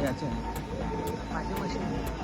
जाग्याचें. म्हाजें machine.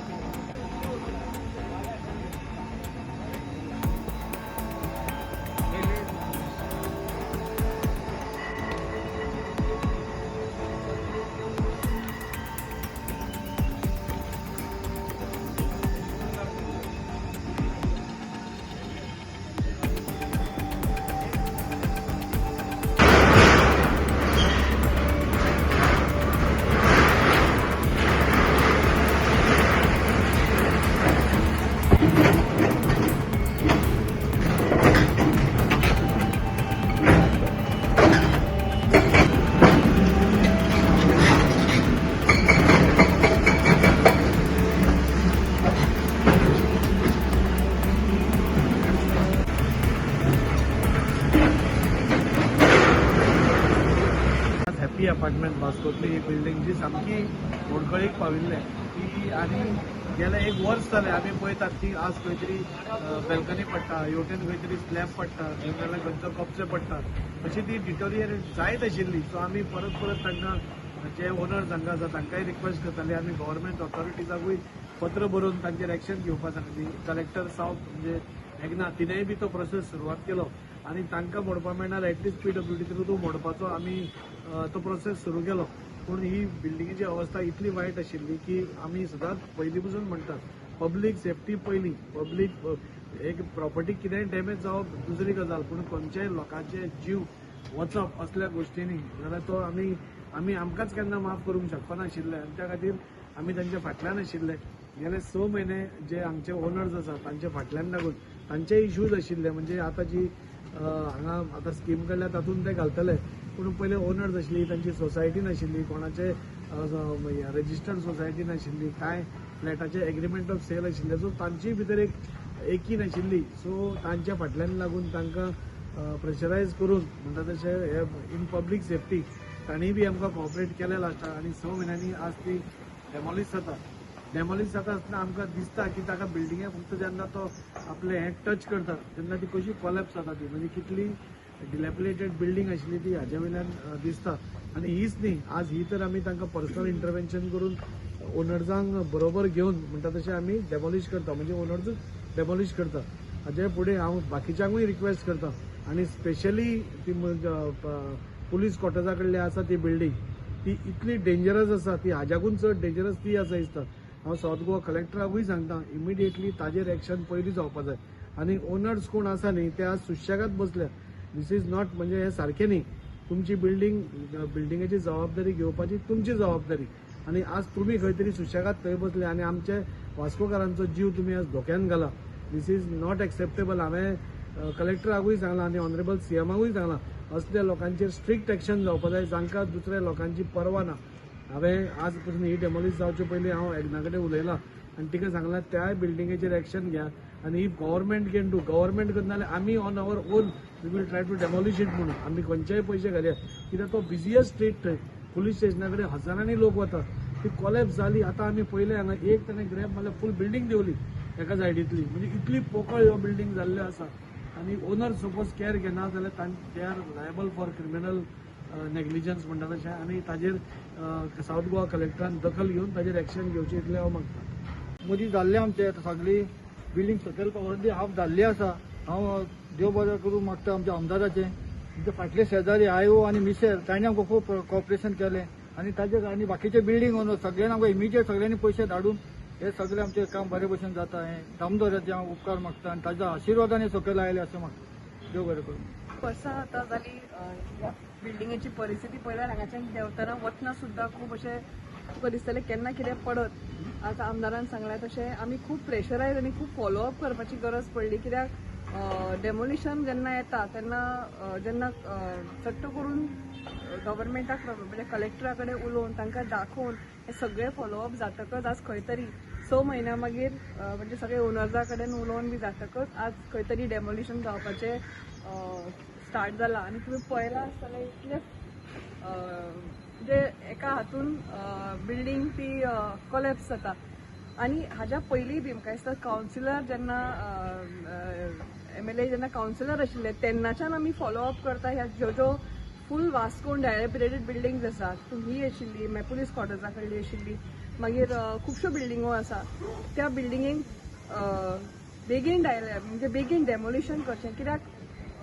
Happy apartment वास्कोतली ही building जी सामकी मोडकळीक पाविल्ले ती आनी गेले एक वर्स जालें आमी पळयतात ती आज खंय तरी बॅल्कनी पडटा, हेवटेन खंय तरी स्लॅब पडटा, नाजाल्यार खंयचो कपचो पडटा, अशी ती डिटोरिएट जायत आशिल्ली. सो आमी परत परत तांकां जे ओनर्स हांगा आसा तांकांय रिक्वेस्ट करताले. आमी गव्हर्मेंट ऑथॉरिटीजाकूय पत्र बरोवन तांचेर एक्शन घेवपाक सांगली. कलेक्टर सावथ म्हणजे एकना तिणेंय बी तो प्रोसेस सुरवात केलो आनी तांकां मोडपाक मेळना at least PWD through तो मोडपाचो आमी तो प्रोसेस सुरू केलो. पूण ही बिल्डिंगेची अवस्था इतली वायट आशिल्ली की आमी सदांच पयलीं पसून म्हणटात पब्लीक सेफ्टी पयलीं. पब्लीक एक प्रॉपर्टी कितेंय डॅमेज जावप दुसरी गजाल, पूण खंयच्याय लोकांचे जीव वचप असल्या गोश्टींनी जाल्यार तो आमी आमी आमकांच केन्ना माफ करूंक शकपा नाशिल्ले आनी त्या खातीर आमी तांच्या फाटल्यान आशिल्ले. गेले 6 म्हयने जे आमचे ओनर्स आसा तांच्या फाटल्यान लागून तांचे इश्यूज आशिल्ले. म्हणजे आतां जी हांगा आतां स्कीम काडल्या तातूंत ते घालतले, पूण पयले ओनर्स आशिल्ली तांची सोसायटी नाशिल्ली, कोणाचे रजिस्टर्ड सोसायटी नाशिल्ली, कांय फ्लॅटाचे एग्रीमेंट ऑफ सेल आशिल्ले. सो तांची भितर एक एकी नाशिल्ली. सो तांच्या फाटल्यान लागून तांकां प्रेशरायज करून म्हणटा तशें हे इन पब्लीक सेफ्टी तांणी बी आमकां कॉपरेट केलें लास्टाक आनी 6 म्हयन्यांनी आज ती डेमॉलिश जाता. डेमॉलिश जाता आसतना आमकां दिसता की ताका बिल्डिंगे फक्त जेन्ना तो आपलें हें टच करता तेन्ना ती कशी कोलॅप्स जाता, ती म्हणजे कितली डिलॅपिलेटेड बिल्डींग आशिल्ली ती हाजे वयल्यान दिसता. आनी हीच न्ही, आज ही तर आमी तांकां पर्सनल इंटरवेन्शन करून ओनर्सांक बरोबर घेवन म्हणटा तशें आमी डेमॉलिश करता, म्हणजे ओनर्सूच डेमॉलिश करता. हाजे फुडें हांव बाकीच्यांकूय रिक्वेस्ट करता आनी स्पेशली ती पुलीस क्वॉर्टर्सा कडली आसा ती बिल्डींग ती इतली डेंजरस आसा, ती हाज्याकून चड डेंजरस ती आसा दिसता. हांव सावथ गोवा कलेक्टराकूय सांगता इमिडिएटली ताजेर एक्शन पयलीं जावपा जाय आनी ओनर्स कोण आसा न्ही ते आज सुशेगाद बसल्या. This is not, म्हणजे हें सारकें न्ही. तुमची बिल्डींग बिल्डिंगेची जबाबदारी घेवपाची तुमची जबाबदारी आनी आज तुमी खंय तरी सुशेगाद थंय बसले आनी आमचे वास्कोकारांचो जीव तुमी आज धोक्यान घाला. This is not acceptable. हांवें कलेक्टराकूय सांगलां आनी ऑनरेबल सीएमाकूय सांगलां असल्या लोकांचेर स्ट्रिक्ट एक्शन जावपा जाय जांकां दुसऱ्या लोकांची पर्वा ना. हांवें आज पसून ही डेमोलिश जावचे पयलीं हांव एग्ना कडेन उलयलां आनी तिका सांगलां त्याय बिल्डिंगेचेर एक्शन घ्या आनी if government can do, government करना जाल्यार आमी on our own we will try to demolish it म्हणून आमी खंयचेय पयशे घालया. कित्याक तो बिजिएस्ट स्ट्रीट, थंय पुलीस स्टेशना कडेन हजारांनी लोक वतात. ती कोलॅप्स जाली. आतां आमी पयलें हांगा एक ताणें ग्रॅब मारल्यार फूल बिल्डींग देंवली एका सायडींतली, म्हणजे इतली पोकळ ह्यो बिल्डींग जाल्ल्यो आसा आनी ओनर सपोज कॅर घेना जाल्यार they are liable for criminal negligence म्हणटा तशें आनी ताजेर सावथ गोवा कलेक्टरान दखल घेवन ताजेर एक्शन घेवची इतलें हांव मागता. मदीं जाल्लें आमचें आतां सगळी बिल्डींग सकयल ऑलरेडी हाफ जाल्ली आसा. हांव देव बरें करूं मागता आमच्या आमदाराचें, आमचे फाटले शेजारी आयो आनी मिसेर तांणी आमकां खूब कॉपरेशन केलें आनी ताजे आनी बाकीचे बिल्डींग ओनर सगळ्यांनी आमकां इमिजिएट सगळ्यांनी पयशे धाडून हे सगळें आमचें काम बरे भशेन जाता. हें दामोदराचें हांव उपकार मागता आनी ताच्या आशिर्वादान सकयल आयलें अशें मागता. देव बरें करूं. वर्सां आतां जाली ह्या बिल्डिंगेची परिस्थिती पळयल्यार हांगाच्यान देंवतना वतना सुद्दां खूब अशें तुका दिसतलें केन्ना कितें पडत. आतां आमदारान सांगलें तशें आमी खूब प्रेशरायज आनी खूब फॉलोअप करपाची गरज पडली, कित्याक डेमोलिशन जेन्ना येता तेन्ना जेन्ना सट्ट करून गव्हर्मेंटाक म्हणजे कलेक्टरा कडेन उलोवन तांकां दाखोवन हे सगळें फॉलोअप जातकच आज खंय तरी 6 म्हयन्या मागीर म्हणजे सगळे ओनर्सा कडेन उलोवन बी जातकच आज खंय तरी डेमोलिशन जावपाचें स्टार्ट जाला. आनी तुमी पळयलां आसतलें इतलें म्हणजे एका हातून बिल्डींग ती कोलॅप्स जाता. आनी हाज्या पयलीं बी म्हाका दिसता कावन्सिलर जेन्ना MLA जेन्ना कावन्सिलर आशिल्ले तेन्नाच्यान आमी फॉलोअप करता ह्या ज्यो ज्यो फूल वास्कोन डायलेपिडेटेड बिल्डिंग्स आसा. तितून ही आशिल्ली, मागीर पुलीस क्वॉर्टर्सा कडली आशिल्ली, मागीर खुबश्यो बिल्डिंगो आसा. त्या बिल्डिंगेक बेगीन डायले म्हणजे बेगीन डेमोलिशन करचें, कित्याक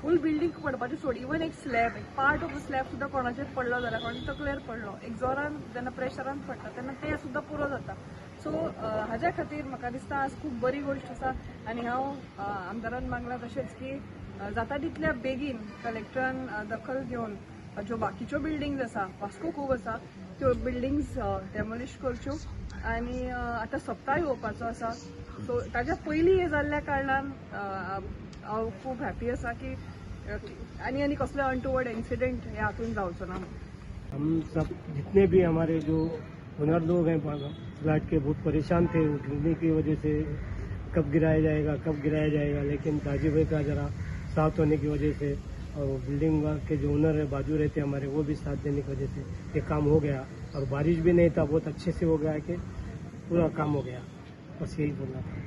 फूल बिल्डींग पडपाचें सोड, इवन एक स्लॅब, एक पार्ट ऑफ the slab सुद्दां कोणाचेर पडलो जाल्यार, कोणाच्या तकलेर पडलो, एक जोरान जेन्ना प्रेशरान पडटा तेन्ना तें सुद्दां पुरो जाता. सो हाज्या खातीर म्हाका दिसता आज खूब बरी गोश्ट आसा आनी हांव आमदारान मागलां तशेंच की जाता तितल्या बेगीन कलेक्टरान दखल घेवन ज्यो बाकीच्यो बिल्डिंग्स आसा, वास्को खूब आसा, त्यो बिल्डिंग्स डेमोलिश करच्यो. आनी आतां सप्ता येवपाचो आसा, सो ताज्या पयलीं हें जाल्ल्या कारणान हांव खूब हॅपी आसा की आनी आनी कसले अनटुवर्ड इन्सिडेंट हे हातून जावचो ना. हम सब जितने भी हमारे जो ओनर लोग हैं फ्लैट के, बहुत परेशान थे वो गिरने की वजह से, कब गिराया जाएगा, कब गिराया जाएगा. लेकिन दाजी भाई का ज़रा साथ होने की वजह से और वो बिल्डिंग के जो ओनर है, बाजू रहते हमारे, वो भी साथ देने की वजह से ये काम हो गया और बारिश भी नहीं था, बहुत अच्छे से हो गया कि पूरा काम हो गया. बस यही बोलना था.